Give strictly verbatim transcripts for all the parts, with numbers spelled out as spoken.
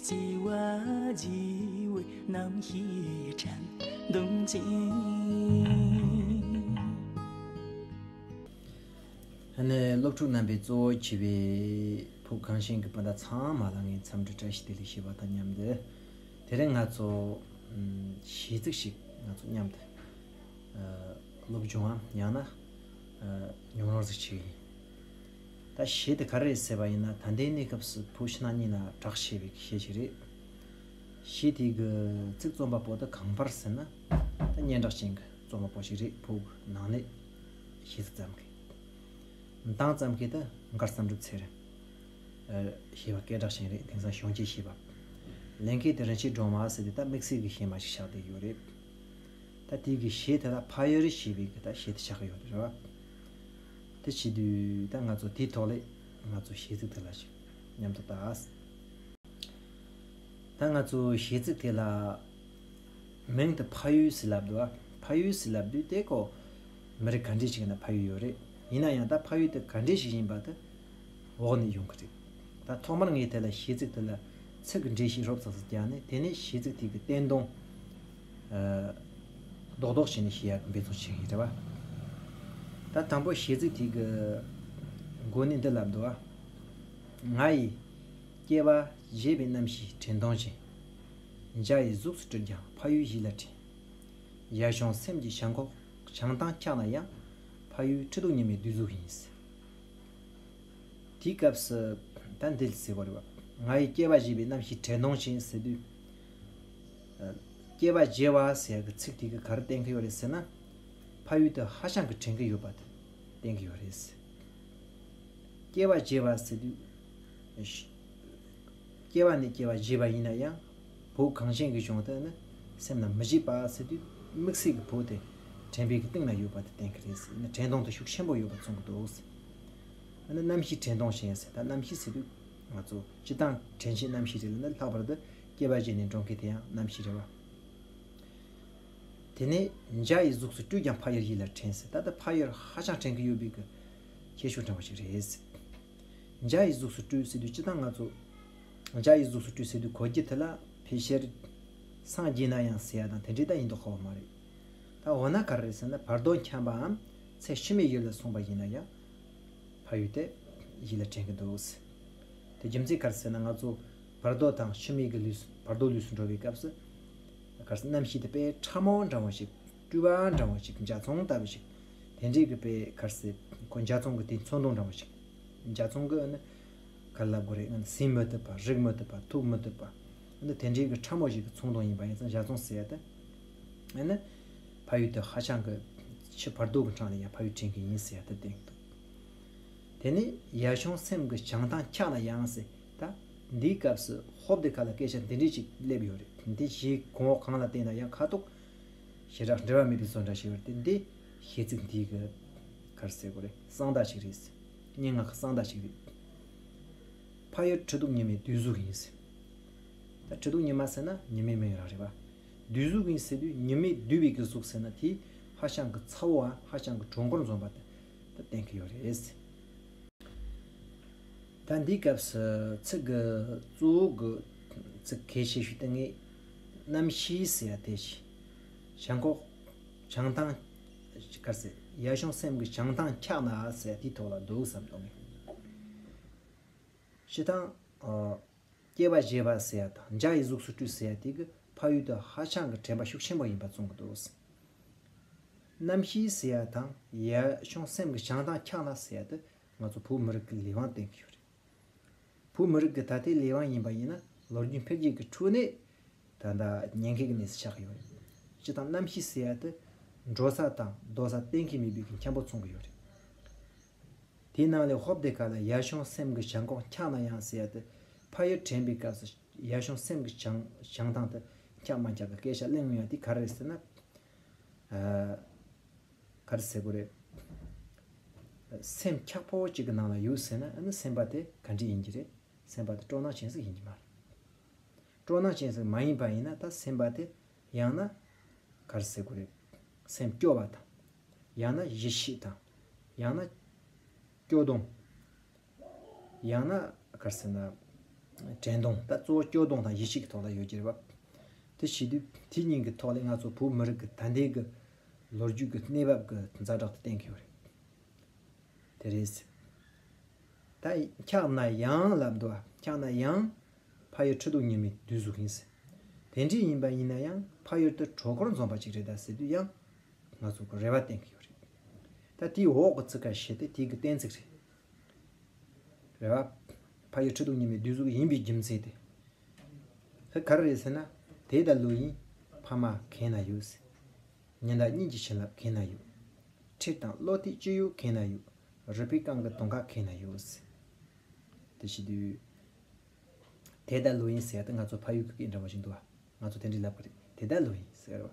བརྗེ་བ་བརྗེ་བའི་རྣམ་ཤེས་དྲན་གདུང་ཅན། ཨ་ནི་སློབ་ཕྲུག་རྣམ་པའི་གཙོ་བོ་བྱས་པའི་ཕོ་གངས་ཅན་གྱི་སྤུན་ཟླ་ཚང་མ་ལ་ངའི་འཚམས་འདྲི་བཀྲ་ཤིས་བདེ་ལེགས་ཞུ་བ་དང་མཉམ་དུ། དེ་རིང་ང་ཚོ་ཨམ་གཞས་ཚིག་ཞིག་ང་ཚོ་མཉམ་དུ་ཨ་སློབ་སྦྱོང་ངམ་ཡང་ན་ཨ་མྱོང་རོལ་ཟིག་བྱེད་ཀྱི་ཡིན། ད་གཞས་དེ་ག་རེ་རེད་ཟེར་བ་ཡིན་ན། ད་ལྟའི་གནས་སྐབས་སུ་བོད་ཕྱི་ནང་གཉིས་ན་གྲགས་ཆེ་བའི་གཞས་ཤིག་རེད། གཞས་དེ་གི་ཚིག་རྩོམ་པ་པོ་དེ་གང་ལྟར་ཟེར་ན། ད་སྙན་གྲགས་ཅན་གྱི་རྩོམ་པ་པོ་ཞིག་རེད། བོད་ནང་ནས་གཞས་ཚིག་བརྩམས་མཁན། གདངས་བརྩམས་མཁན་དེ་མགར་བསམ་གྲུབ་ཚེ་རིང་། ཨ་གཞས་པ་སྐད་གྲགས་ཅན་རེད། དེང་སང་གཞོན་སྐྱེས་གཞས་པ། ལེན་མཁན་དེ་རིན་ཆེན་སྒྲོལ་མ་ཟེར་དེ་ད་དམིགས་བསལ་གྱི་གཞས་མ་ཞིག་ཆགས་བསྡད་ཡོད་རེད། ད་དེ་གི་གཞས་དེ་ལ་ཕ་ཡུལ་ཞེས་པའི་གི་ད་གཞས་དེ་ཆགས་ཀྱི་ཡོད་རེད་བ། དེ་བྱེད་དུས་ད་ང་ཚོ་དེའི་ཐོག་ལས་ང་ཚོ་གཞས་ཚིག་དེ་ལ་ཞིག་མཉམ་དུ་ལྟ། ད་ང་ཚོ་གཞས་ཚིག་དེ་ལ་མིང་དེ་ཕ་ཡུལ་ཟེར་ལབ་འདུག་ཨ། ཕ་ཡུལ་ཟེར་ལབ་དུས་དེ་ཁོ་མི་རིགས་ག་འདྲས་ཞིག་ན་ཕ་ཡུལ་ཡོད་རེད། ཡིན་ན་ཡང་ད་ཕ་ཡུལ་དེ་ག་འདྲས་ཞིག་ཡིན་པ་དེ་འོག་ནས་ཡོང་གི་རེད། ད་ཐོག་མར་ངས་དེ་ལ་གཞས་ཚིག་དེ་ལ་ཚིག་གི་འགྲེལ་བཤད་རོབ་ཙམ་ཙམ་བརྒྱབ་ནས། དེ་ནས་གཞས་ཚིག་དེ་གི་བསྟན་དོན་ཨ་རྡོག་རྡོག་བྱས་ནས་ཞུ་ཡག་གི་འབད་བརྩོན་བྱེད་ཀྱི་ཡིན། རེད་བ། ད་དང་པོ་གཞས་ཚིག་དེ་གི་མགོ་ནས་འདི་ལབ་འདུག་ཨ། ང་ཡི་སྐྱེ་བ་བཞེས་པའི་རྣམ་ཤེས་དྲན་གདུང་ཅན། འཇའ་ཡི་གཟུགས་སུ་སྤྲུལ་ཀྱང་ཕ་ཡུལ་ཡིད་ལ་དྲན། ཡར་བྱུང་སེམས་ཀྱི་བྱང་ཁོག་བྱང་ཐང་འཁྱག་ན་ཡང་། ཕ་ཡུལ་ཁྲི་གདུགས་ཉི་མའི་བདུད་གཟུགས་ཡིན། དེའི་སྐབས་སུ་ད་འདི་ཟེར་བ་རེད་བ། ང་ཡི་སྐྱེ་བ་བཞེས་པའི་རྣམ་ཤེས་དྲན་གདུང་ཅན་ཟེར་དུས། ཨ་སྐྱེ་བ་བཞེས་པ་ཟེར་ཡག་གི་ཚིག་དེ་གི་ག་རེ་བསྟན་གི་ཡོད་རེད་ཟེར་ན། ཕ་ཡུལ་དེ་ཧ་ཅང་གི་དྲན་གི་ཡོད་པ་དེ་བསྟན་གི་ཡོད་རེད། སྐྱེ་བ་བཞེས་པ་ཟེར་དུས། སྐྱེ་བ་ནས་སྐྱེ་བ་བཞེས་པ་ཡིན་ན་ཡང་། བོད་གངས་ཅན་གྱི་ལྗོངས་དེ་ནི་སེམས་ལ་མི་བརྗེད་པ་ཟེར་དུས། དམིགས་བསལ་གྱི་བོད་དེ་དྲན་པའི་གི་གཏིང་ན་ཡོད་པ་དེ་བསྟན་གི་རེད་ཟེར། ནི་དྲན་གདུང་དེ་ཤུགས་ཆེན་པོ་ཡོད་པ་མཚོན་གི་འདུག་ཟེར། ཨ་ནི་རྣམ་ཤེས་དྲན་གདུང་ཅན་ཟེར། ད་རྣམ་ཤེས་ཟེར་དུས་ང་ཚོ་སྤྱིར་བཏང་དྲན་བྱེད་རྣམ་ཤེས་རེད་ལ། ནི་ལྷག་པར་དུ་སྐྱེ་བ་བཞེས་ནས་འགྲོ་མཁན་དེ་ཡང་རྣམ་ཤེས་རེད་བ། དེ་ནས་འཇའ་ཡི་གཟུགས་སུ་སྤྲུལ་ཀྱང་ཕ་ཡུལ་ཡིད་ལ་དྲན་ཟེར། ད་ལྟ་ཕ་ཡུལ་ཧ་ཅང་དྲན་གྱི་ཡོད་པའི་གི་ཁྱད་ཆོས་འདྲ་བ་ཞིག་རེད་ཟེར། འཇའ་ཡི་གཟུགས་སུ་སྤྲུལ་ཟེར་དུས་སྤྱིར་བཏང་ང་ཚོ་འཇའ་ཡི་གཟུགས་སུ་སྤྲུལ་ཟེར་དུས་གོ་རྒྱུ་དེ་ལ་ཕལ་ཆེར་སངས་རྒྱས་ན་ཡང་ཟེར་ཡ་དང་དེ་འདྲའི་ད་ཡིན་མདོག་ཁ་པོ་མ་རེད། ད་འོ་ན་ག་རེ་རེད་ཟེར་ན། བར་དོ་འཁྱམས་པའམ་ཚེ་ཕྱི་མའི་ཡུལ་ལ་སོང་པ་ཡིན་ན་ཡང་ཕ་ཡུལ་དེ་ཡིད་ལ་དྲན་གྱི་འདུག་ཟེར། དེ་རྒྱུ་མཚན་ག་རེ་ཟེར་ན། ང་ཚོ་བར་དོ་དང་ཕྱི་མའི་གི་ལུས་སུ་བར་དོ་ལུས་སུ་འགྲོ་བའི་སྐབས་སུ་ག་རེ་ཟེར། རྣམ་ཤེས་དེ་དཔེ་ཕྲ་མོ་འདྲ་བོ་ཞིག་སྤྲུལ་པ་འདྲ་བོ་ཞིག་འཇའ་ཚོན་ལྟ་བུ་ཞིག་དེ་འདྲའི་གི་དཔེ་ག་རེ་ཟེར། ཁོ་འཇའ་ཚོན་གི་དེ་ཚོན་མདོག་འདྲ་བོ་ཞིག་འཇའ་ཚོན་གི་ཨ་ནི་ག་རེ་ལབ་དགོས་རེད། ཨ་ནི་ཟིན་མི་ཐུབ་པ། རིག་མི་ཐུབ་པ། ཐུག་མི་ཐུབ་པ། ཨ་ནི་དེ་འདྲའི་གི་ཕྲ་མོ་ཞིག་གི་ཚོན་མདོག་ཡིན་པ་ཡིན་ཙང་འཇའ་ཚོན་ཟེར་ཡ་དེ། ཨ་ནི་ཕ་ཡུལ་དེ་ཧ་ཅང་གི་ཕྱི་བར་དོ་གི་འཕྲང་ལ་ཡང་ཕ་ཡུལ་དྲན་གི་ཡིན་ཟེར་ཡ་དེ་བསྟན་གི་འདུག་དེ་ནས་ཡར་བྱུང་སེམས་ཀྱི་བྱང་ཐང་འཁྱག་ན་ཡང་ཟེར། ད་འདིའི་སྐབས་སུ་ཧོབ་དེ་ཁ་ལ་སྐད་ཆ་འདི་འདྲས་ཅིག་སླེབས་ཡོད་རེད། འདི་གཞས་གོང་འོག་གང་ལ་བལྟས་ན་ཡང་ཁ་ཐུག་ཞེ་དྲག་འབྲེལ་བ་མེད་པའི་བཟོ་འདྲ་ཞིག་ཡོད་རེད་དེ། འདི་གཞས་ཚིག་འདིའི་གི་ག་རེ་ཟེར་དགོས་རེད། གསང་བདག་ཅིག་རེད། སྙན་ངག་གི་གསང་བདག་ཅིག་རེད། ཕ་ཡུལ་ཁྲི་གདུགས་ཉི་མའི་བདུད་གཟུགས་ཡིན་ཟེར། ད་ཁྲི་གདུགས་ཉི་མ་ཟེར་ན་ཉི་མའི་མིང་རང་རེད་བ། བདུད་གཟུགས་ཡིན་ཟེར་དུས་ཉི་མས་བསྡུས་པའི་གི་གཟུགས་ཟེར་ན་དེ་ཧ་ཅང་གི་ཚ་བོའམ་ཧ་ཅང་གི་གྲུང་པོར་འཛོམས་པ་དེ་ད་བསྟན་གི་ཡོད་རེད་ཟེར། ད་འདིའི་སྐབས་སུ་ཚིག་གི་གཙོ་བོ་གི་ཚིག་གལ་ཆེ་ཤོས་དེ་ངས་རྣམ་ཤེས་ཟེར་ཡ་དེ་ཞིག་བྱང་ཁོག་བྱང་ཐང་ག་རེ་ཟེར། ཡར་བྱུང་སེམས་ཀྱི་བྱང་ཐང་འཁྱག་ན་ཟེར་ཡ་དེའི་ཐོག་ལ་འདུག་བསམ་དོན་ངས། སྤྱིར་བཏང་ཨ་སྐྱེ་བ་བཞེས་པ་ཟེར་ཡ་དང་འཇའ་ཡི་གཟུགས་སུ་སྤྲུལ་ཟེར་ཡ་དེ་གི་ཕ་ཡུལ་དེ་ཧ་ཅང་གི་དྲན་པ་ཤུགས་ཆེན་པོ་ཡིན་པ་མཚོན་གི་འདུག་རྣམ་ཤེས་ཟེར་ཡ་དང་ཡར་བྱུང་སེམས་ཀྱི་བྱང་ཐང་འཁྱག་ན་ཟེར་ཡ་དེ་ང་ཚོ་བོད་མི་རིགས་ཀྱི་ལས་དབང་བསྟན་གྱི་ཡོད་རེད། བོད་མི་རིགས་ཀྱི་ད་ལྟའི་ལས་དབང་ཡིན་པ་ཡིན་ན་ལོ་རྒྱུས་འཕེལ་རྒྱས་ཀྱི་ཁྲོད་ནས་ད་ལྟ་ཉེན་ཁའི་གནས་སུ་ཆགས་ཀྱི་ཡོད་རེད། སྤྱིར་བཏང་རྣམ་ཤེས་ཟེར་ཡ་དེ་འགྲོ་ས་དང་སྡོད་ས་གཏན་འཁེལ་མེད་པའི་གི་འཁྱམ་པོ་མཚོན་གྱི་ཡོད་རེད། དེའི་ནང་ལས་ཧོབ་དེ་ཁ་ལ་ཡར་བྱུང་སེམས་ཀྱི་བྱང་ཁོག་འཁྱག་ན་ཡང་ཟེར་ཡ་དེ་ཕ་ཡུལ་དྲན་པའི་སྐབས་སུ་ཡར་བྱུང་སེམས་ཀྱི་བྱང་བྱང་ཐང་དེ་འཁྱག་མ་འཁྱག་གི་སྐད་ཆ་གླེང་ཡོང་ཡ་དེ་ག་རེ་རེད་ཟེར་ན། ཨ་ག་རེ་ཟེར་དགོས་རེད། སེམས་འཁྱག་པོ་གཅིག་གི་ནང་ལ་ཡོད་ཟེར་ན། ཨ་ནི་སེམས་པ་དེ་ག་འདྲ་ཡིན་གྱི་རེད། སེམས་པ་དེ་སྤྲོ་སྣང་ཅན་ཟིག་ཡིན་གྱི་མ་རེད། སྤྲོ་སྣང་ཅན་ཟིག་མ་ཡིན་པ་ཡིན་ན་ད་སེམས་པ་དེ་ཡང་ན་ག་རེ་ཟེར་དགོས་རེད། སེམས་སྐྱོ་བ་དང་། ཡང་ན་ཡིད་ཆེས་དང་། ཡང་ན་སྐྱོ་གདུང་། ཡང་ན་ག་རེ་ཟེར་ན། དྲན་སྟངས་ད་གཙོ་བོ་སྤྱོད་སྟངས་དང་ཡིད་ཆེས་ཀྱི་ཐོག་ལ་ཡོད་ཀྱི་རེད་བ། དེ་བྱེད་དུས་དེ་གཉིས་ཀྱི་ཐོག་ལས་ང་ཚོ་བོད་མི་རིགས་ཀྱི་ད་ལྟའི་གི་ལོ་རྒྱུས་ཀྱི་གནས་བབ་ཀྱི་ཛ་དྲག་ཏུ་བསྟན་གྱི་ཡོད་རེད། དེ་རེད། ད་འཁྱག་ན་ཡང་ལབ་འདུག་བ། འཁྱག་ན་ཡང་ཕ་ཡུལ་ཁྲི་གདུགས་ཉི་མའི་བདུད་གཟུགས་ཡིན་ཟེར། དེ་འདྲ་ཡིན་པ་ཡིན་ན་ཡང་ཕ་ཡུལ་དེ་གྲོགས་པོར་འཛོམས་པ་ཅིག་རེད་ད་ཟེར་དུས་ཡང་ང་ཚོ་གི་རེ་བ་བསྟན་གྱི་ཡོད་རེད། ད་དེའི་འོག་གི་ཚིག་ཁ་ཤས་དེ་དེའི་གི་གཏན་ཚིགས་རེད། རེད་བ། ཕ་ཡུལ་ཁྲི་གདུགས་ཉི་མའི་བདུད་གཟུགས་ཡིན་པའི་རྒྱུ་མཚན་དེ། ཧི་ག་རེ་རེད་ཟེར་ན། དེ་ལྟར་ལོས་ཡིན། ཕ་མ་གང་ན་ཡོད་ཟེར། ཉི་ཟླ་གཉིས་ཀྱི་བྱིན་རླབས་གང་ན་ཡོད། ཁྲིད་དང་བློ་གཏད་སྤྱི་ཡོད་གང་ན་ཡོད། རུས་པའི་རྐང་གི་དུང་ཁ་གང་ན་ཡོད་ཟེར། དེ་བྱེད་དུས། དེ་ལྟར་ལོས་ཡིན་ཟེར་ཡ་དེ་ང་ཚོ་ཕ་ཡུལ་གྱི་སྐད་འདྲ་བ་ཞིག་འདུག་བ། ང་ཚོ་དེ་འདྲའི་ལབ་གི་རེད། དེ་ལྟར་ལོས་ཡིན་ཟེར་བ།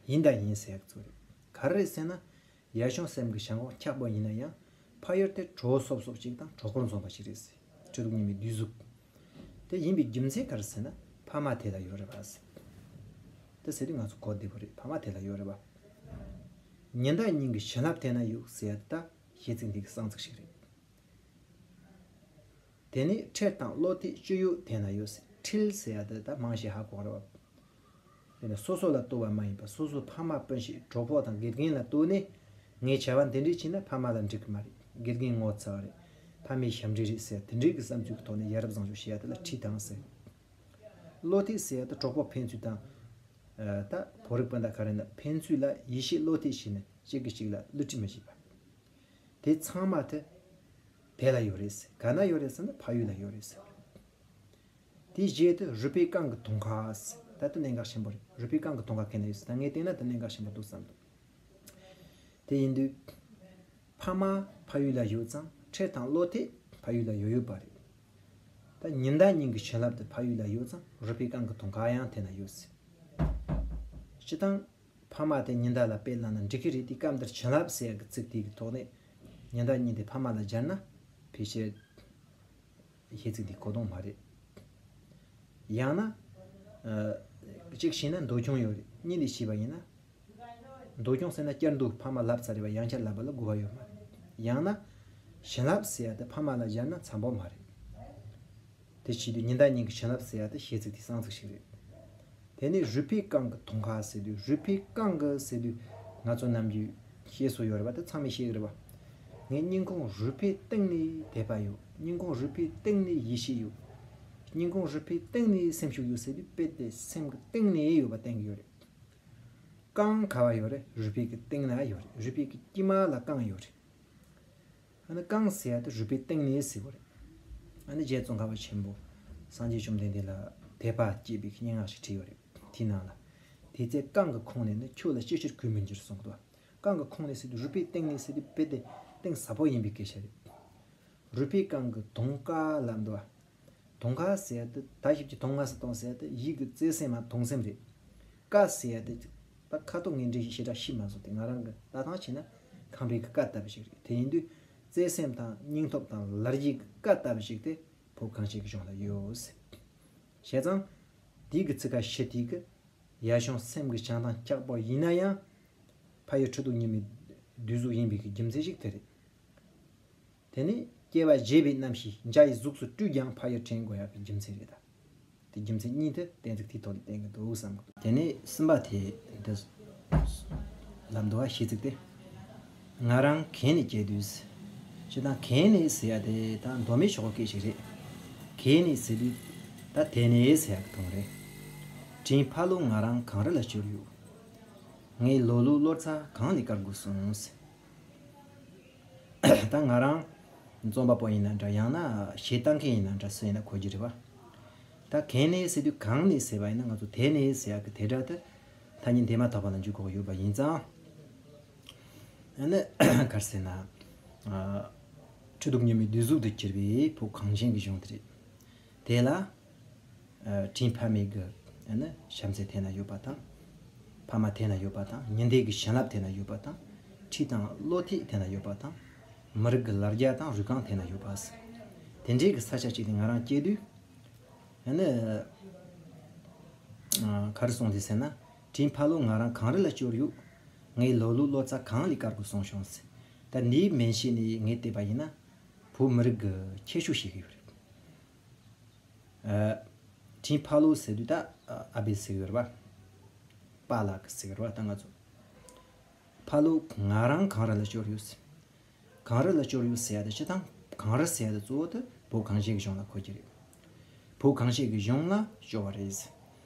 ཡིན་དང་ཡིན་ཟེར་ཡག་ཚོ་རེད། ག་རེ་རེད་ཟེར་ན། ཡ་ཆུང་སེམས་ཀྱི་བྱ་ངོ་འཁྱག་པོ་ཡིན་ན་ཡང་། ཕ་ཡུལ་དེ་གྲོགས་སོབ་སོབ་ཅིག་དང་གྲོགས་པོར་འཛོམས་པ་ཞིག་རེད་ཟེར། ཁྲི་གདུགས་ཉི་མའི་བདུད་གཟུགས། དེ་ཡིན་པའི་རྒྱུ་མཚན་ག་རེ་ཟེར་ན་ཕ་མ་དེ་ལ་ཡོད་རེད་པ་ཟེར། དེ་ཟེར་དུས་ང་ཚོ་གོ་བདེ་པོ་རེད། ཕ་མ་དེ་ལ་ཡོད་རེད་པ། ཉི་ཟླ་གཉིས་ཀྱི་བྱིན་རླབས་དེ་ན་ཡོད་ཟེར་ཡ་དེ་ད་གཞས་ཚིག་འདི་གི་གསང་ཚིག་ཞིག་རེད། དེ་ནས་ཁྲིད་དང་བློ་གཏད་སྤྱི་ཡོད་དེ་ན་ཡོད་ཟེར། ཁྲིད་ཟེར་ཡ་དེ་ད་མང་ཞིག་ཧ་གོ་རེད་བ། དེ་ནས་སོ་སོ་ལ་ལྟོས་པ་མ་ཡིན་པར་སོ་སོའི་ཕ་མ་སྤུན་མཆེད་གྲོགས་པོ་དང་དགེ་རྒན་ལ་ལྟོས་ནས། ངའི་བྱ་བ་འདི་འདྲས་བྱས་ན་ཕ་མ་ལ་འགྲིག་གི་མ་རེད། དགེ་རྒན་ངོ་ཚ་བ་རེད། ཕ་མའི་ཞབས་འདྲེན་རེད་ཟེར་དེ་འདྲས་ཀྱི་བསམ་ཚུལ་གྱི་ཐོག་ནས་ཡ་རབས་བཟང་སྤྱོད་བྱེད་ཡ་དེ་ལ་ཁྲིད་དང་ཟེར། བློ་གཏད་ཟེར་ཡ་དེ་གྲོགས་པོ་ཕན་ཚུན་དང་། ད་བོད་རིགས་སྤུན་ཟླ་ག་རེ་ན་ཕན་ཚུན་ལ་ཡིད་ཆེས་བློ་གཏད་བྱས་ནས་གཅིག་གིས་གཅིག་ལ་བསླུ་བྲིད་མི་བྱེད་པ། དེ་ཚང་མ་དེ་དེ་ལ་ཡོད་རེད་ཟེར། ག་ན་ཡོད་རེད་ཟེར་ན་ཕ་ཡུལ་ལ་ཡོད་རེད་ཟེར། དེའི་རྗེས་དུ་རུས་པའི་རྐང་གི་དུང་ཁ་ཟེར། ད་དེ་གནད་འགག་ཆེན་པོ་རེད། རུས་པའི་རྐང་གི་དུང་ཁ་གང་ན་ཡོད་ཟེར། ད་ངས་བལྟས་ན་དེ་གནད་འགག་ཆེན་པོ་འདུག་བསམ་འདུག་དེ་ཡིན་དུས། ཕ་མ་ཕ་ཡུལ་ལ་ཡོད་ཙང་ཁྲིད་དང་བློ་གཏད་ཕ་ཡུལ་ལ་ཡོད་ཡོད་པ་རེད། ད་ཉི་ཟླ་གཉིས་ཀྱི་བྱིན་རླབས་དེ་ཕ་ཡུལ་ལ་ཡོད་ཙང་རུས་པའི་རྐང་གི་དུང་ཁ་ཡང་དེ་ན་ཡོད་ཟེར། སྤྱིར་བཏང་། ཕ་མ་དེ་ཉི་ཟླ་ལ་དཔེ་བླངས་ན་འགྲིག་གི་རེད་དེ། སྐབས་འདིར་བྱིན་རླབས་ཟེར་ཡག་གི་ཚིག་དེ་གི་ཐོག་ནས་ཉི་ཟླ་གཉིས་དེ་ཕ་མ་ལ་སྦྱར་ན་ཕལ་ཆེར་གཞས་ཚིག་འདི་གོ་དོན་མ་རེད། ཡང་ན། ཨ། གཅིག་བྱས་ན་འདོད་ཆུང་ཡོད་རེད། གཉིས་ནས་བྱས་པ་ཡིན་ན། འདོད་ཆུང་ཟེར་ན་བསྐྱར་ཟློས་ཕ་མ་ལབ་ཚར་རེད་པ། ཡང་བསྐྱར་ལབ་པ་ལ་དགོས་པ་ཡོད་མ་རེད། ཡང་ན། བྱིན་རླབས་ཟེར་ཡ་དེ་ཕ་མ་ལ་སྦྱར་ན་འཚམ་པོ་མ་རེད། དེ་བྱེད་དུས་ཉི་ཟླ་གཉིས་ཀྱི་བྱིན་རླབས་ཟེར་ཡ་དེ་གཞས་ཚིག་དེ་གསང་ཚིག་ཞིག་རེད། དེ་ནས་རུས་པའི་རྐང་གི་དུང་ཁ་ཟེར་དུས། རུས་པའི་རྐང་གི་ཟེར་དུས་ང་ཚོ་ནམ་རྒྱུན་ཤེས་སྲོལ་ཡོད་རེད་པ། དེ་ཚང་མས་ཤེས་ཀྱི་རེད་པ། ངའི་སྙིང་ཁུང་རུས་པའི་གཏིང་ནས་དད་པ་ཡོད། སྙིང་ཁུང་རུས་པའི་གཏིང་ནས་ཡིད་ཆེས་ཡོད། སྙིང་ཁུང་རུས་པའི་གཏིང་ནས་སེམས་ཤུགས་ཡོད་ཟེར་དུས་དཔེ་དེ་སེམས་ཀྱི་གཏིང་ནས་ཡོད་པ་བསྟན་གྱི་ཡོད་རེད། རྐང་ག་པར་ཡོད་རེད། རུས་པའི་གི་གཏིང་ན་ཡོད་རེད། རུས་པའི་གི་དཀྱིལ་མ་ལ་རྐང་ཡོད་རེད། ཨ་ནི་རྐང་ཟེར་ཡ་དེ་རུས་པའི་གཏིང་ནས་ཟེར་བ་རེད། ཨ་ནི་རྗེ་ཙོང་ཁ་པ་ཆེན་པོ་སངས་རྒྱས་བཅོམ་ལྡན་འདས་ལ་དད་པ་སྐྱེས་པའི་སྙན་ངག་ཞིག་བྲིས་ཡོད་རེད། དེའི་ནང་ལ། དེ་ཚེ་རྐང་གི་ཁོང་ནས་ནི་ཁྱོད་ལ་ཅི་ཕྱིར་གུས་མི་འགྱུར་གསུངས་འདུག་རྐང་གི་ཁོང་ནས་ཟེར་དུས་རུས་པའི་གཏིང་ནས་ཟེར་དུས་དཔེ་དེ་གཏིང་ཟབ་པོ་ཡིན་པའི་སྐད་ཆ་རེད། རུས་པའི་རྐང་གི་དུང་ཁ་ལབ་འདུག་བ། དུང་ཁ་ཟེར་ཡ་དེ་ད་ཞིབ་ཀྱི་དུང་ང་ཟེར་དུང་ཟེར་ཡ་དེ་ཡིད་ཀྱི་བརྩེ་སེམས་མ་དུང་སེམས་རེད། ཁ་ཟེར་ཡ་དེ་ད་ཁ་ཐུག་ངས་འགྲེལ་བཤད་ཞེ་དྲག་ཤེས་མ་སོང་སྟེ། ང་རང་གི་ལྟ་སྟངས་བྱས་ན་ཁམས་པའི་གི་ཁ་ལྟ་བུ་ཞིག་རེད། དེ་ཡིན་དུས་བརྩེ་སེམས་དང་སྙིང་སྟོབས་དང་ལར་རྒྱས་ཀྱི་ཁ་ལྟ་བུ་ཞིག་དེ་བོད་གངས་ཅན་གྱི་ལྗོངས་ལ་ཡོད་ཟེར། བྱས་ཙང་དེའི་གི་ཚིག་ཁ་ཤས་དེའི་གི་ཡ་ཆུང་སེམས་ཀྱི་བྱང་ཐང་འཁྱག་པོ་ཡིན་ན་ཡང་། ཕ་ཡུལ་ཁྲི་གདུགས་ཉི་མའི་བདུད་གཟུགས་ཡིན་པའི་གི་རྒྱུ་མཚན་ཞིག་དེ་རེད། དེ་ནས་སྐྱེ་བ་བཞེས་པའི་རྣམ་ཤེས་འཇའ་ཡི་གཟུགས་སུ་སྤྲུལ་ཀྱང་ཕ་ཡུལ་དྲན་དགོས་ཡག་གི་རྒྱུ་མཚན་རེད་ད། དེ་རྒྱུ་མཚན་གཉིས་དེ་གཏན་ཚིགས་དེའི་ཐོག་ནས་བསྟན་གྱི་འདུག་བསམ་གྱི་འདུག་དེ་ནས་གསུམ་པ་དེ་འདི་ལབ་འདུག་བ། གཞས་ཚིག་དེ། ང་རང་གང་ནས་སྐྱེས་དུས། སྤྱིར་བཏང་གང་ནས་ཟེར་ཡ་དེ་ད་མདོ་སྨད་ཕྱོགས་སྐད་ཅིག་རེད། གང་ནས་ཟེར་དུས་ད་དེ་ནས་ཟེར་ཡ་གི་དོན་རེད། དྲིན་ཕ་ལོ་ང་རང་གངས་རི་ལ་བསྐྱུར་ཡོད། ངའི་ལོ་ལོ་ལོ་ཙཱ་གང་ལས་དཀར་དགོས་གསུངས། ད་ང་རང་རྩོམ་པ་པོ་ཡིན་ན་འདྲ། ཡང་ན་གཞས་བཏང་མཁན་ཡིན་ན་འདྲ། སུ་ཡིན་ན་གོ་རྒྱུ་རེད་པ། ད་གང་ནས་ཟེར་དུས་གང་ནས་ཟེར་བ་ཡིན་ན་ང་ཚོ་དེ་ནས་ཟེར་ཡག་གི་དེ་སྒྲ་དེ་ཐ་སྙད་འདས་མ་ཐག་པ་ལ་འཇུག་དགོས་ཡོད་པ་ཡིན་ཙང་། ཨ་ནི་ག་རེ་ཟེར་ན། ཨ། ཁྲི་གདུགས་ཉི་མའི་བདུད་གཟུགས་སུ་གྱུར་པའི་བོད་གངས་ཅན་གྱི་ལྗོངས་དེ་རེད། དེ་ལ། ཨ། དྲིན་ཕ་མའི་གི་ཨ་ནི་ཞབས་འདེགས་དེ་ན་ཡོད་པ་དང་། ཕ་མ་དེ་ན་ཡོད་པ་དང་། ཉི་ཟླའི་གི་བྱིན་རླབས་དེ་ན་ཡོད་པ་དང་། ཁྲིད་དང་བློ་གཏད་དེ་ན་ཡོད་པ་དང་། མི་རིགས་ཀྱི་ལ་རྒྱ་དང་རུས་རྐང་དེ་ན་ཡོད་པ། དེ་འདྲའི་གི་ས་ཆ་ཅིག་ཏུ་ང་རང་སྐྱེས་དུས། ཨ་ནི། ཨ། ག་རེ་གསུངས་ཏེ་ཟེར་ན། དྲིན་ཕ་ལོ་ང་རང་གངས་རི་ལ་བསྐྱུར་ཡོད། ངའི་ལོ་ལོ་ལོ་ཙཱ་གང་ལས་དཀར་དགོས་གསུངས་བྱུང་ཟེར། ད་འདིའི་མན་ཆད་ནས་ངས་བལྟས་པ་ཡིན་ན། བོད་མི་རིགས་ཀྱི་ཁྱད་ཆོས་ཤིག་ཡོད་རེད། ཨ། ཁྲིན་ཕ་ལོ་ཟེར་དུས་ད་ཨ་བེ་ཟེར་གི་ཡོད་རེད་པ། པཱ་ལགས་ཟེར་གི་རེད་པ། ད་ང་ཚོ་ཕ་ལོ་ང་རང་གངས་རི་ལ་སྐྱོར་ཡོད་ཟེར། གངས་རི་ལ་སྐྱོར་ཡོད་ཟེར་ཡ་དེ་སྤྱིར་བཏང་གངས་རི་ཟེར་ཡ་དེ་གཙོ་བོ་དེ་བོད་གངས་ཅན་གྱི་གཞུང་ལ་གོ་གི་རེད། བོད་གངས་ཅན་གྱི་གཞུང་ལ་སྐྱོར་བ་རེད་ཟེར།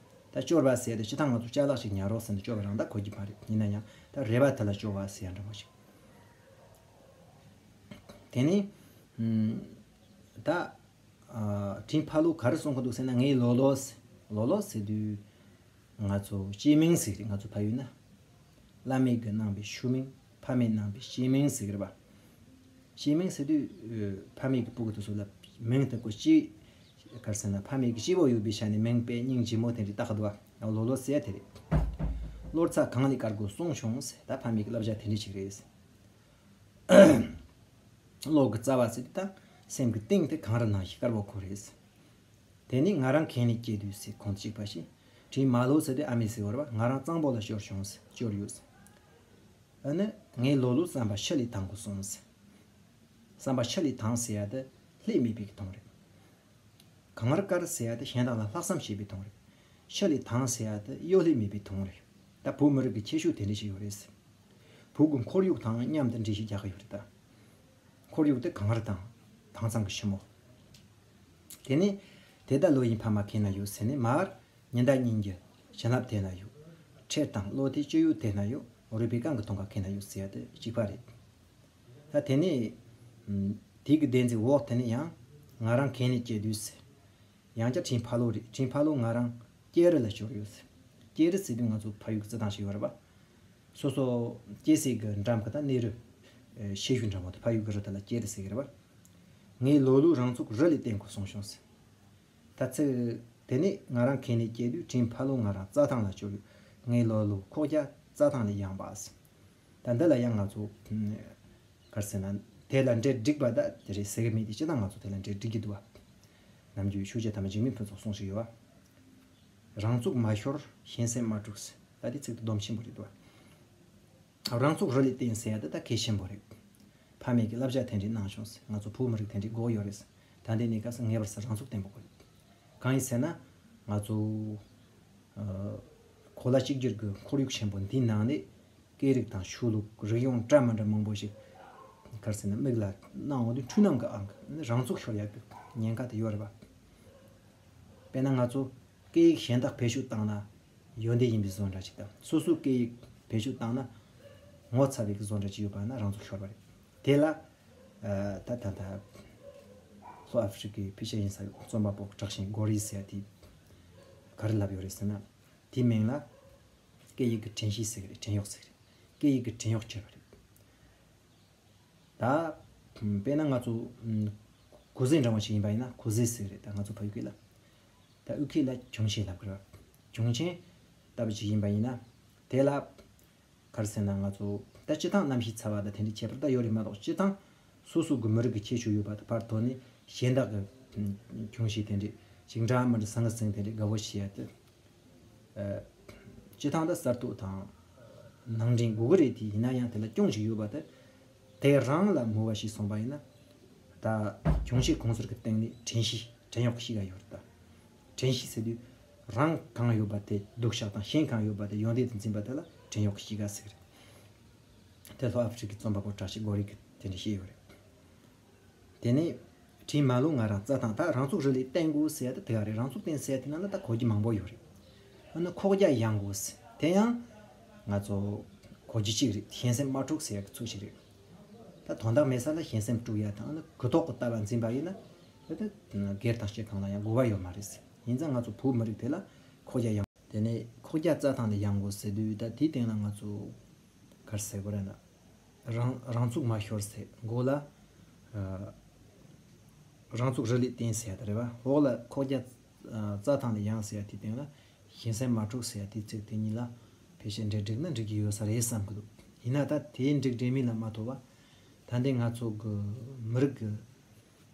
ད་སྐྱོར་བ་ཟེར་ཡ་དེ་སྤྱིར་བཏང་ང་ཚོ་ཅ་ལག་ཅིག་ཉར་རོགས་ཟེར་ནས་སྐྱོར་བ་རང་ད་གོ་གི་མ་རེད། ཡིན་ན་ཡང་ད་རེ་བ་དེ་ལ་སྐྱོར་བ་ཟེར་ཡ་འདྲ་མོ་ཞིག་དེ་ནས་ཨམ། ད། ཨ། ཁྲིན་ཕ་ལོ་ག་རེ་གསུང་གི་འདུག་ཟེར་ན། ངའི་ལོ་ལོ་ཟེར། ལོ་ལོ་ཟེར་དུས་ང་ཚོ་སྐྱེས་མིང་ཟེར་གི་རེད། ང་ཚོ་ཕ་ཡུལ་ན། བླ་མས་གི་གནང་བའི་ཤུལ་མིང་། ཕ་མས་གནང་བའི་སྐྱེས་མིང་ཟེར་གི་རེད་པ། སྐྱེས་མིང་ཟེར་དུས་ཨ། ཕ་མས་གི་སྤུ་གུ་དེ་ཚོ་ལ་མིང་དེ་ཀོ་སྐྱེས། ག་རེ་ཟེར་ན་ཕ་མས་གི་སྐྱེས་པོ་ཡོད་པའི་ཆ་ནས་མིང་དཔེ་སྙིང་རྗེ་མོ་དེ་འདྲ་བཏགས་འདུག་པ། ལོ་ལོ་ཟེར་ཡ་དེ་རེད། བློ་རྩ་གངས་ལས་དཀར་དགོས་གསུངས་བྱུང་ཟེར། ད་ཕ་མས་གི་བསླབ་བྱ་དེ་འདྲ་ཞིག་རེད། བློ་གི་རྩ་བ་ཟེར་དུས་ད་སེམས་ཀྱི་གཏིང་དེ་གངས་རི་ནང་བཞིན་དཀར་པོ་ཁོ་རེད། དེ་ནས་ང་རང་གངས་ལས་སྐྱེས་དུས་ཟེར། ཁོང་གཅིག་པ་ཞིག་ཁྲིན་མ་ལོ་ཟེར་དུས་ཨ་མས་ཟེར་བ་རེད་པ། ང་རང་གཙང་པོ་ལ་སྐྱོར་བྱུང་ཟེར། སྐྱོར་ཡོད་ཟེར། ཨ་ནི་ངའི་ལོ་ལོ་བསམ་པ་ཤུལ་ལས་ཐང་དགོས་གསུངས་ཟེར། བསམ་པ་ཤུལ་ལས་ཐང་ཟེར་ཡ་དེ་ལྷད་མེད་པའི་གི་དོན་རེད། གངས་རི་དཀར་ཟེར་ཡ་དེ་གཞན་དག་ལ་ལྷག་བསམ་བྱེད་པའི་དོན་རེད། ཤུལ་ལས་ཐང་ཟེར་ཡ་དེ་གཡོ་ལྷད་མེད་པའི་དོན་རེད། ད་བོད་མི་རིགས་ཀྱི་ཁྱད་ཆོས་དེ་འདྲ་ཞིག་ཡོད་རེད་ཟེར། བོད་ཀྱི་ཁོར་ཡུག་དང་མཉམ་དུ་འགྲེལ་བཤད་རྒྱག་གི་ཡོད་རེད་ད། ཁོར་ཡུག་དེ་གངས་རི་དང་དྭངས་གཙང་གི་ཞིང་པ། དེ་ནས་དེ་ལྟར་བློ་ཡི་ཕ་མ་གང་ན་ཡོད་ཟེར་ནས། མར་ཉི་ཟླ་གཉིས་ཀྱི་བྱིན་རླབས་དེ་ན་ཡོད། ཁྲེལ་དང་བློ་དེ་སྤྱོད་ཡུལ་དེ་ན་ཡོད། རུས་པའི་རྐང་གི་མཐོངས་ཀ་གང་ན་ཡོད་ཟེར་ཡ་དེ་གཅིག་པ་རེད། ད་དེ་ནས་ཨམ། དེ་གི་བདེན་ཚིག་འོག་དེ་ནས་ཡང་ང་རང་གངས་ལས་སྐྱེས་དུས་ཟེར། ཡང་བསྐྱར་ཁྲིན་ཕ་ལོ་རེད། ཁྲིན་ཕ་ལོ་ང་རང་སྐྱེས་རི་ལ་སྐྱོར་ཡོད་ཟེར། སྐྱེས་རི་ཟེར་དུས་ང་ཚོ་ཕ་ཡུལ་གྱི་རྩི་ཐང་ཞིག་ཡོད་རེད་པ། སོ་སོ་སྐྱེས་སའི་གི་འགྲམ་གི་ད་གནས་རི། ཨེ། ཤེལ་ཤུལ་འདྲ་མོ་དེ་ཕ་ཡུལ་གི་རི་དེ་ལ་སྐྱེས་རི་ཟེར་གི་རེད་པ། ངའི་ལོ་ལོས་རང་ཚུགས་རི་ལས་བརྟེན་དགོས་གསུངས་བྱུང་ཟེར། ད་ཚིག་དེ་ནས་ང་རང་གངས་ལས་སྐྱེས་དུས། ཁྲིན་ཕ་ལོ་ང་རང་རྩྭ་ཐང་ལ་སྐྱོར་ཡོད། ངའི་ལོ་ལོ་ཁོག་རྒྱ་རྩྭ་ཐང་ལས་ཡངས་པ་ཟེར། ད་འདི་ལ་ཡང་ང་ཚོ་ག་རེ་ཟེར་ན། དེ་ལ་འབྲེལ་འགྲིག་པ་ད་དེ་རེད་ཟེར་གི་མེད་དེ། སྤྱིར་བཏང་ང་ཚོ་དེ་ལ་འབྲེལ་འགྲིག་གི་འདུག་པ། ནམ་རྒྱུན་ཆོས་རྒྱལ་དམ་པ་འཇིགས་མེད་ཕུན་ཚོགས་གསུང་ཞིག་ཡོད་པ། རང་ཚུགས་མ་ཤོར་གཞན་སེམས་མ་དཀྲུགས་ཟེར། ད་དེ་ཚིག་དེ་སྡོམ་ཆེན་པོ་རེད་འདུག་པ། རང་ཚུགས་རི་ལས་བརྟེན་ཟེར་ཡ་དེ་ད་གལ་ཆེན་པོ་རེད། ཕ་མས་ཀྱི་བསླབ་བྱ་དེ་འདྲའི་གནང་བྱུང་ཟེར། ང་ཚོ་བོད་མི་རིགས་དེ་འདྲའི་དགོས་ཡོད་རེད་ཟེར། ད་ལྟའི་གནས་སྐབས་སུ་ངེས་པར་སེ་རང་ཚུགས་བརྟན་པོ་དགོས། གང་ཡིན་ཟེར་ན། ང་ཚོ་ཨ། གོ་ལ་གཅིག་གྱུར་གྱི་ཁོར་ཡུག་ཆེན་པོ་འདིའི་ནང་ནས་སྐད་རིགས་དང་ཆོས་ལུགས། རིག་གཞུང་འདྲ་མི་འདྲ་མང་པོ་ཞིག་ག་རེ་ཟེར་ན་མིག་ལ་སྣང་འོང་དུས། འཁྲུལ་སྣང་གི་ཨང་གི་རང་ཚུགས་ཤོར་ཡག་གི་ཉེན་ཁ་དེ་ཡོད་རེད་པ། དཔེར་ན་ང་ཚོ་སྐད་ཡིག་གཞན་དག་བེད་སྤྱོད་བཏང་ན་ཡོན་ཏན་ཡིན་པའི་བཟོ་འདྲ་ཅིག་དང་། སོ་སོའི་སྐད་ཡིག་བེད་སྤྱོད་བཏང་ན་ངོ་ཚ་བའི་བཟོ་འདྲ་ཅིག་ཡོད་པ་ན་རང་ཚུགས་ཤོར་བ་རེད། དེ་ལ་ཨ། ད་ད་ད་ལྷོ་ཨ་ཧྥི་རི་ཀའི་ཕལ་ཆེར་ཡིན་ས་རྩོམ་པ་པོ་གྲགས་ཆེན་གོ་རི་ཟེར་ཡ་དེས་ག་རེ་ལབ་ཡོད་རེད་ཟེར་ན། དེའི་མིང་ལ་སྐད་ཡིག་གི་དྲན་ཤེས་ཟེར་གི་རེད། བྲན་གཡོག་ཟེར་གི་རེད། སྐད་ཡིག་གི་བྲན་གཡོག་བྱས་པ་རེད། ད་དཔེར་ན་ང་ཚོ་གུ་ཟེ་འདྲ་བ་ཞིག་ཡིན་པ་ཡིན་ན། གུ་ཟེ་ཟེར་གི་རེད། ད་ང་ཚོ་ཕ་ཡུལ་སྐད་ལ། ད་དབུས་སྐད་ལ་གྱོང་ཆེན་ལབ་གི་རེད། གྱོང་ཆེན་ལྟ་བུ་ཞིག་ཡིན་པ་ཡིན་ན། དེ་ལ་ག་རེ་ཟེར་ན། ང་ཚོ་ད་སྤྱིར་བཏང་གནམ་གཤིས་ཚ་བ་དང་དེ་འདྲའི་ཁྱད་པར་ད་ཡོད་རེད་མ་གཏོགས། སྤྱིར་བཏང་སོ་སོ་གི་མི་རིགས་ཀྱི་ཁྱད་ཆོས་ཡོད་པ་དང་བར་དོ་ནས་གཞན་དག་གི་གྱོང་གཞི་དེ་འདྲའི་ཞིག་འདྲ་མི་འདྲ་ཟང་ངི་ཟིང་དེ་འདྲའི་དགའ་བོ་བྱེད་ཡ་དེ། ཨ། སྤྱིར་བཏང་ད་གསར་གཏོད་དང་ནང་འདྲེན་དགོས་ཀྱི་རེད་དེ། ཡིན་ན་ཡང་དེ་ལ་གྱོང་ཞིག་ཡོད་པ་དེ། དེ་རང་ལ་མོས་པ་ཞིག་སོང་པ་ཡིན་ན། ད་གྱོང་གཞི་གང་ཟག་གི་སྟེང་ནས་དྲན་ཤེས། བྲན་གཡོག་གི་གཤིས་ཀ་ཡོད་རེད་ད། དྲན་ཤེས་ཟེར་དུས་རང་གང་ཡོད་པ་དེ་སྡུག་བཤགས་དང་། གཞན་གང་ཡོད་པ་དེ་ཡོན་ཏན་དུ་འཛིན་པ་དེ་ལ་བྲན་གཡོག་གི་གཤིས་ཀ་ཟེར་གི་རེད། དེ་ལྷོ་ཨ་ཧྥི་རི་ཀའི་རྩོམ་པ་པོ་གྲགས་ཆེན་གོ་རི་གིས་དེ་འདྲ་བཤད་ཡོད་རེད། དེ་ནས་ཁྲིན་མ་ལོ་ང་རང་རྩྭ་ཐང་། ད་རང་ཚུགས་རི་ལས་བརྟེན་དགོས་ཟེར་ཡ་དེ་དེ་ག་རེད། རང་ཚུགས་བརྟན་ཟེར་ཡ་དེ་ནང་ལ་ད་གོ་རྒྱུ་མང་པོ་ཡོད་རེད། ཨ་ནི་ཁོག་རྒྱ་ཡངས་དགོས་ཟེར། དེ་ཡང་ང་ཚོ་གོ་རྒྱུ་གཅིག་རེད། གཞན་སེམས་མ་དཀྲུགས་ཟེར་ཡ་གི་ཚིག་ཅིག་རེད། ད་དོན་དག་མེད་ས་ལ་གཞན་སེམས་དཀྲུགས་ཡ་དང་། ཨ་ནི་གུ་དོག་གི་ལྟ་བ་འཛིན་པ་ཡིན་ན། ད་ལྟ་སྒེར་དང་སྤྱི་གང་ལ་ཡང་དགོས་པ་ཡོད་མ་རེད་ཟེར། ཡིན་ཙང་ང་ཚོ་བོད་མི་རིགས་དེ་ལ་ཁོག་རྒྱ་ཡངས། དེ་ནས་ཁོག་རྒྱ་རྩྭ་ཐང་ལས་ཡངས་དགོས་ཟེར་དུས། ད་དེའི་སྟེང་ལ་ང་ཚོ་ག་རེ་ཟེར་དགོས་རེད་ན། རང་རང་ཚུགས་མ་ཤོར་ཟེར། མགོ་ལ་ཨ་རང་ཚུགས་རི་ལས་བརྟན་ཟེར་ཡ་དེ་རེད་པ། འོག་ལ་ཁོག་རྒྱ་ཨ་རྩྭ་ཐང་ལས་ཡངས་ཟེར་ཡ་དེའི་སྟེང་ལ་གཞན་སེམས་མ་དཀྲུགས་ཟེར་ཡ་དེའི་ཚིག་དེ་གཉིས་ལ་ཕལ་ཆེར་འབྲེལ་འགྲིག་ན་འགྲིག་གི་ཡོད་ས་རེད་བསམ་གི་འདུག། ཡིན་ན་ད་དེ་འགྲིག་འགྲིག་མིན་ལ་མ་ལྟོས་པ། ད་ལྟའི་ང་ཚོ་གི་མི་རིགས་ཀྱི་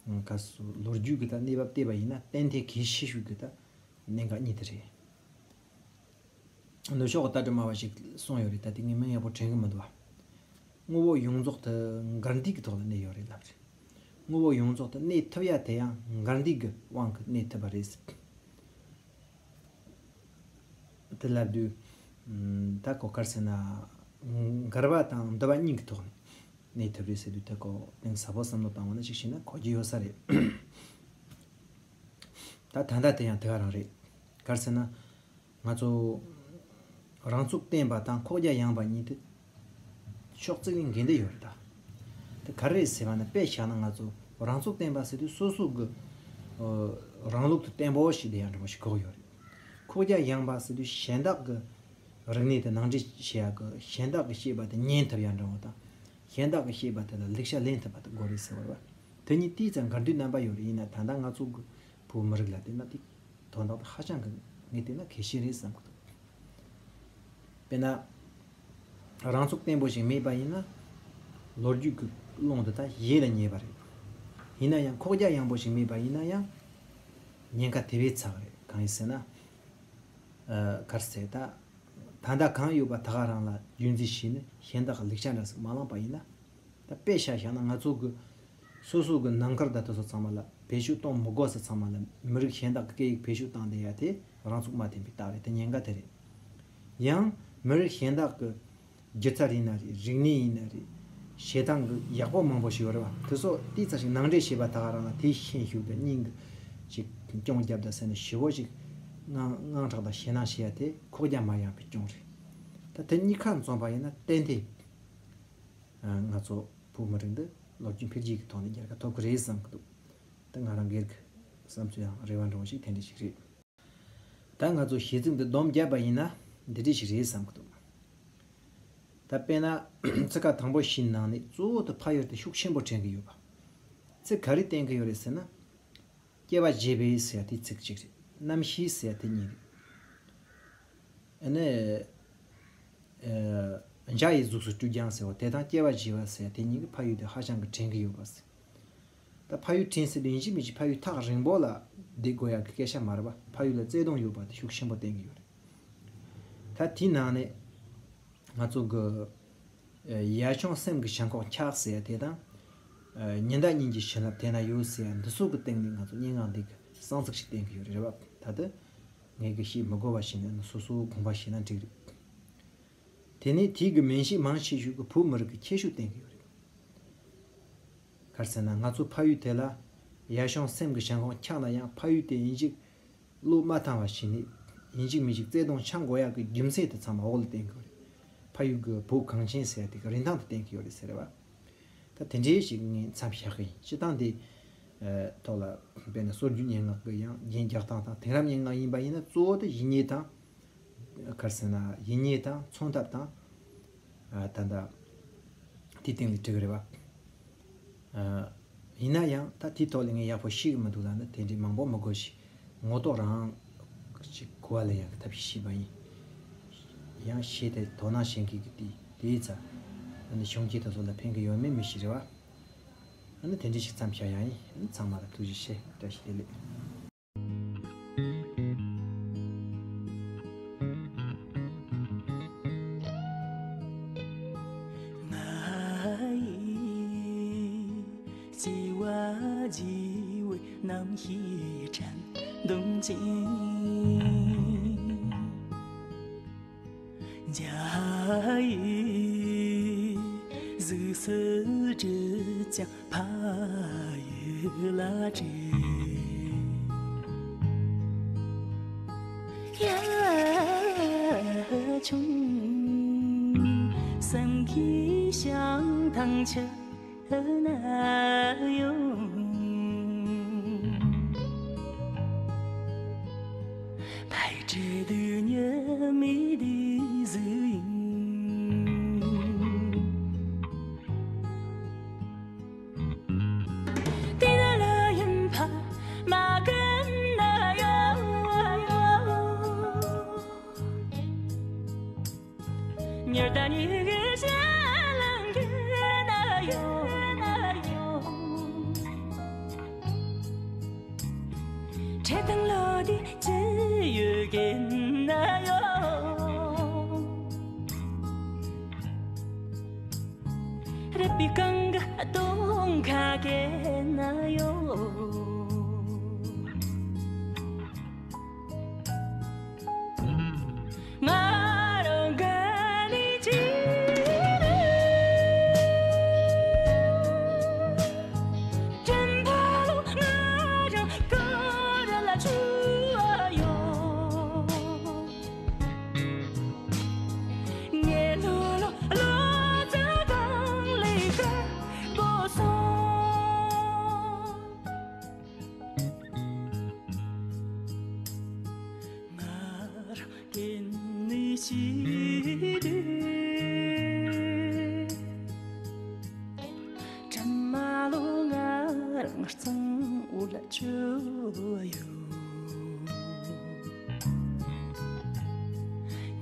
ག་སོ་ལོ་རྒྱུས་ཀྱི་ད་གནས་བབ་བལྟས་པ་ཡིན་ན། ཏན་ཏན་གལ་ཆེ་ཤོས་ཀྱི་ད་གནད་འགག་གཉིས་དེ་རེད། ནུབ་ཕྱོགས་ཀྱི་ལྟ་གྲུབ་སྨྲ་བ་ཞིག་གསུངས་ཡོད་རེད། ད་དེ་ངས་མིང་ཡག་པོ་དྲན་གི་མི་འདུག་བ། དངོས་པོ་ཡོངས་རྫོགས་དེ་འགལ་འདུའི་གི་ཐོག་ལ་གནས་ཡོད་རེད་ལབ་རེད། དངོས་པོ་ཡོངས་རྫོགས་དུ་གནས་ཐུབ་ཡ་དེ་ཡང་འགལ་འདུའི་གི་དབང་གིས་གནས་ཐུབ་པ་རེད། དེ་ལབ་དུས། ད་གོ་ག་རེ་ཟེར་ན། འགལ་བ་དང་འདུ་བ་གཉིས་ཀྱི་ཐོག་ནས་གནས་ཐུབ་རེད་ཟེར་དུས། ད་གོ་གཏིང་ཟབ་པོ་བསམ་བློ་བཏང་བ་ན་ཅིག་བྱས་ན་གོ་རྒྱུ་ཡོད་ས་རེད། ད་ད་ལྟ་དེ་ཡང་དེ་ག་རང་རེད། ག་རེ་ཟེར་ན། ང་ཚོ་རང་ཚུགས་བརྟན་པ་དང་ཁོག་རྒྱ་ཡངས་པ་གཉིས་དེ་ཕྱོགས་གཅིག་ནས་འགལ་འདུ་ཡོད་རེད་ད། དེ་ག་རེ་རེད་ཟེར་བ་ན། དཔེ་བཞག་ན་ང་ཚོ་རང་ཚུགས་བརྟན་པ་ཟེར་དུས་སོ་སོ་གི་ཨ་རང་ལུགས་དེ་བརྟན་པོ་ཞིག་བསྡད་ཡ་འདྲ་པོ་ཞིག་དགོས་ཡོད་རེད། ཁོག་རྒྱ་ཡངས་པ་ཟེར་དུས་གཞན་དག་གི་རིག་གནས་དེ་ནང་འདྲེན་བྱེད་ཡ་གི། གཞན་དག་གི་བཤད་པ་དེ་ཉན་ཐུབ་ཡ་འདྲ་པོ་དང་། གཞན་དག་གི་བཤད་པ་དེ་ལ་ལེགས་ཆ་ལེན་ཐུབ་པ་དེ་དགོས་རེད་ཟེར་བ་རེད་བ། དེ་གཉིས་ཏོག་ཙམ་འགལ་འདུའི་རྣམ་པ་ཡོད་རེད། ཡིན་ན་ད་ལྟ་ང་ཚོ་གི་བོད་མི་རིགས་ལ་བལྟས་ན་དེ་དོན་དག་དེ་ཧ་ཅང་གི་ངས་བལྟས་ན་གལ་ཆེན་རེད་བསམ་གི་འདུག་དཔེར་ན། རང་ཚུགས་བརྟན་པོ་ཞིག་མེད་པ་ཡིན་ན། ལོ་རྒྱུས་ཀྱི་ཀློང་འདི་དག་ཡལ་ལ་ཉེ་བ་རེད། ཡིན་ན་ཡང་ཁོག་རྒྱ་ཡངས་པོ་ཞིག་མེད་པ་ཡིན་ན་ཡང་། ཉེན་ཁ་དེ་བས་ཚ་བ་རེད། གང་ཡིན་ཟེར་ན། ཨ། ག་རེ་ཟེར་ད། ད་ལྟ་གང་ཡོད་པ་ད་ག་རང་ལ་རྒྱུན་འཛིན་བྱས་ནས་གཞན་དག་གི་ལེགས་ཆ་འདྲ་ཟིག་མ་བླངས་པ་ཡིན་ན། ད་དཔེ་ཆ་བཞག་ན་ང་ཚོ་གི་སོ་སོ་གི་ནང་ཁུལ་དང་དེ་ཚོ་ཚང་མ་ལ་བེད་སྤྱོད་གཏོང་མི་དགོས་ས་ཚང་མ་ལ་མི་རིགས་གཞན་དག་གི་སྐད་ཡིག་བེད་སྤྱོད་བཏང་བསྡད་ཡ་དེ་རང་ཚུགས་མ་བརྟན་པའི་རྟགས་རེད། དེ་ཉེན་ཁ་དེ་རེད། ཡང་མི་རིགས་གཞན་དག་གི་སྒྱུ་རྩལ་ཡིན་ན་རེད། རིག་གནས་ཡིན་ན་རེད། བྱེད་སྟངས་ཀྱི་ཡག་པོ་མང་པོ་ཞིག་ཡོད་རེད་བ། དེ་ཚོ་ཏོག་ཙམ་ཞིག་ནང་འདྲེན་བྱས་པ་ད་ག་རང་ལ་དེའི་ཤན་ཤུགས་དང་སྙིང་གི་ཅིག་རྐྱང་རྒྱབ་དང་ཟེར་ན་ཞེ་པོ་ཞིག་དངངས་དངངས་སྐྲག་དང་ཞེད་སྣང་བྱེད་ཡ་དེ་ཁོག་རྒྱ་མ་ཡངས་པའི་རྐྱང་རེད། ད་དེ་གཉིས་ཀ་འཛོམས་པ་ཡིན་ན་ཏན་ཏན་ང་ཚོ་བོད་མི་རིགས་འདི་ལོ་རྒྱུས་འཕེལ་རྒྱས་ཀྱི་ཐོག་ནས་རྒྱལ་ཁ་ཐོབ་ཀྱི་རེད་བསམ་གྱི་འདུག་ད་ང་རང་སྒེར་གྱི་བསམ་ཚུལ་ཡང་རེ་བ་འདྲ་བོ་ཞིག་དེ་འདྲ་ཞིག་རེད། ད་ང་ཚོ་གཞས་ཚིག་འདི་སྡོམ་བརྒྱབ་པ་ཡིན་ན་འདི་འདྲ་ཞིག་རེད་བསམ་གྱི་འདུག་ད་དཔེར་ན་ཚིག་ཁ་དང་པོ་བཞིའི་ནང་ནས་གཙོ་བོ་དེ་ཕ་ཡུལ་དེ་ཤུགས་ཆེན་པོ་དྲན་གྱི་ཡོད་པ། ཚིག་ག་རེ་བསྟན་གྱི་ཡོད་རེད་ཟེར་ན། སྐྱེ་བ་བརྗེས་པའི་ཟེར་ཡ་དེ་ཚིག་གཅིག་རེད། རྣམ་ཤེས་ཟེར་ཡ་དེ་གཉིས་རེད། ཨ་ནི། ཨ། འཇའ་ཡི་གཟུགས་སུ་སྤྲུལ་རྒྱང་ཟེར་བ་དེ་དང་སྐྱེ་བ་བརྗེས་པ་ཟེར་ཡ་དེ་གཉིས་ཀྱིས་ཕ་ཡུལ་དེ་ཧ་ཅང་གི་དྲན་གྱི་ཡོད་པ་ཟེར། ད་ཕ་ཡུལ་དྲན་ཟེར་དུས་ཡིན་གཅིག་མིན་གཅིག་ཕ་ཡུལ་ཐག་རིང་པོ་ལ་བསྡད་དགོས་ཡག་གི་སྐད་ཆ་མ་རེད་པ། ཕ་ཡུལ་ལ་བརྩེ་དུང་ཡོད་པ་དེ་ཤུགས་ཆེན་པོ་བསྟན་གྱི་ཡོད་རེད། ད་དེའི་ནང་ནས་ང་ཚོ་གི་ཡ་ཆུང་སེམས་ཀྱི་བྱང་ཁོག་འཁྱག་ཟེར་ཡ་དེ་དང་། ཉི་ཟླ་གཉིས་ཀྱི་བྱིན་རླབས་དེ་ན་ཡོད་ཟེར་ཡ་འདི་ཚོ་གི་སྟེང་ནས་ང་ཚོ་སྙན་ངག་འདི་གི་གསང་ཚིག་ཞིག་བསྟན་གྱི་ཡོད་རེད་པ། ད་དེ་ངས་གི་བཤད་མི་དགོས་པ་བྱས་ནས་སོ་སོའི་དགོངས་པ་བཞེས་ན་འགྲིག་རེད། དེ་ནས་དེའི་གི་མན་ཆད་མང་ཆེ་ཤོས་ཀྱི་བོད་མི་རིགས་ཀྱི་ཁྱད་ཆོས་བསྟན་གྱི་ཡོད་རེད། ག་རེ་ཟེར་ན་ང་ཚོ་ཕ་ཡུལ་དེ་ལ་ཡ་ཆུང་སེམས་ཀྱི་བྱང་ཁོག་འཁྱག་ན་ཡང་ཕ་ཡུལ་དེ་ཡིན་གཅིག་བློས་མ་བཏང་བ་ཞིག་ནས་ཡིན་གཅིག་མིན་གཅིག་བརྩེ་དུང་འཆང་དགོས་ཡག་གི་རྒྱུ་མཚན་དེ་ཚང་མ་འོག་ལ་བསྟན་གྱི་ཡོད་རེད། ཕ་ཡུལ་གྱི་བོད་གངས་ཅན་ཟེར་ཡ་དེ་གི་རིན་ཐང་དེ་བསྟན་གྱི་ཡོད་རེད་ཟེར་བ། ད་དེ་འདྲའི་ཞིག་ངས་མཚམས་བཞག་གི་ཡིན། སྤྱིར་བཏང་འདི་ཐོག་ལ་དཔེར་ན་སྲོལ་རྒྱུན་སྙན་ངག་གི་ཡང་རྒྱན་རྒྱག་སྟངས་དང་དེང་རབས་སྙན་ངག་ཡིན་པ་ཡིན་ན་གཙོ་བོ་དེ་ཡིད་གཉིས་དང་། ག་རེ་ཟེར་ན་ཡིད་གཉིས་དང་མཚོན་ཐབས་དང་། ད་ལྟ་དེའི་སྟེང་ལ་བྲིས་གི་རེད་བ། ཡིན་ན་ཡང་ད་དེའི་ཐོག་ལ་ངས་ཡག་པོ་ཤེས་ཀྱི་མི་འདུག་ལབ་ན་དེ་འདྲའི་མང་པོ་མི་དགོས་ཤིག་ངོ་ཐོག་རང་ཅིག་གོ་བ་ལེན་ཡག་གི་ཐབས་ཤེས་བྱས་པ་ཡིན། ཡང་ཤེས་ཏེ་དོ་སྣང་བྱེད་མཁན་གྱི་དེ་དེའི་ཚ་ཨ་ནི་གཞོན་སྐྱེས་དེ་ཚོ་ལ་ཕན་གྱི་ཡོད་མེད་མི་ཤེས་རེད་བ། ཨ་ནི་དེ་འདྲ་ཞིག་མཚམས་བཞག་ཡག་ཡིན། ཨ་ནི་ཚང་མ་ལ་ཐུགས་རྗེ་ཆེ། བཀྲ་ཤིས་བདེ་ལེགས། ང་ཡི་སྐྱེ་བ་བརྗེ་བའི་རྣམ་ཤེས་དྲན་འདུན་ཅིང་། འཇའ་ཡི་གཟུགས་སུ་བྲིས་ཀྱང་ཕ་ཡུལ་ལ་བྲིས། 呀，穷，三个香糖吃了那用。排着队，你没得人。 དེ་ན་ལ་ཡིན་ཕ་མ་གན་ན་ཡོད། ཉི་ཟླ་གཉིས་ཀྱི་ཞལ་ལང་གི་ན་ཡོད། ཁྲེ་དང་ལོ་དེ་ཅི་ཡོད་གན་ན་ཡོད། རེད་པའི་གང་ག་སྟོང་ ཁ་སྐད་ན་ཡོད། ང་རང་གི་ནི་ཅི་རེད། དྲན་པ་ལོ་ང་རང་གི་ར་ལ་ཆུ་ཡོད། ངའི་ལོ་ལོ་ལོ་ཙཱ་གང་ལས་ཀར་བོ་སོང་། ང་རང་གི་ནི་ཞིག་རེད། དྲན་མ་ལོ་ང་རང་གཙང་བོ་ལ་བཅོལ་ཡོད།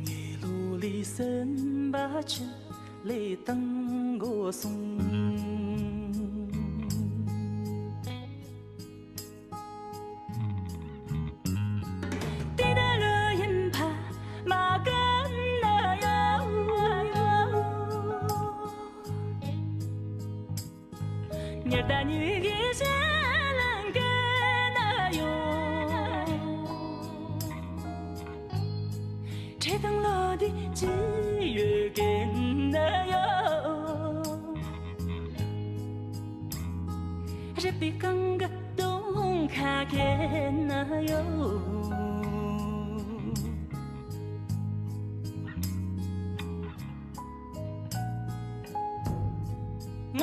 ངའི་ལོ་ལི་སེམས་པ་ཆུ་ལས་བཏང་དགོས་སོང་། དེ་ན་ལོ་ཡིན་ཕ་མ་གན་ན་ཡོད། ཉི་ཟླ་ཉི་གི་ཞལ་ལང་གན་ན་ཡོད། ཁྲེ་དང་ལོ་དེ་ཅི་ཡོད་གན་ན་ཡོད། རི་པའི་གང་གི་དུང་ཁ་གན་ན་ཡོད། ང་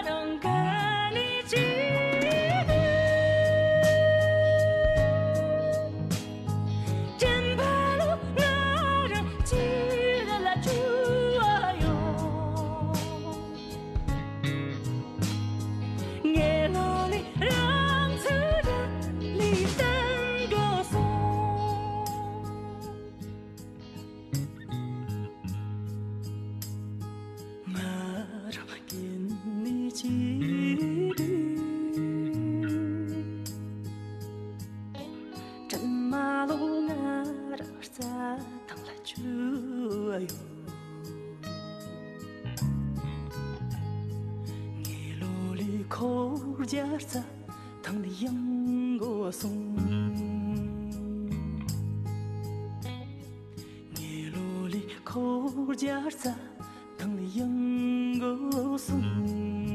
རང་གི་ནི་ཅི་རེད། དྲན་པ་ལོ་ང་རང་ཅི་རེད་ལ་ཅུ་ཡོད། ངའི་ལོ་ལི་རང་ཚུར་ར་ལི་བཏང་དགོས་སོང་། ང་རང་གི་ནི་ཅི་རེད། དྲན་མ་ལོ་ང་རང་རྩྭ་ཐང་ལ་བཅོལ་ཡོད། ངའི་ལོ་ལི་འཁོར་རྒྱག་རྩྭ་ཐང་ལ་ཡང་དགོས་སོང་། ངའི་ལོ་ལི་འཁོར་རྒྱག་རྩྭ་ཐང་ལ་ཡང་དགོས་སོང་།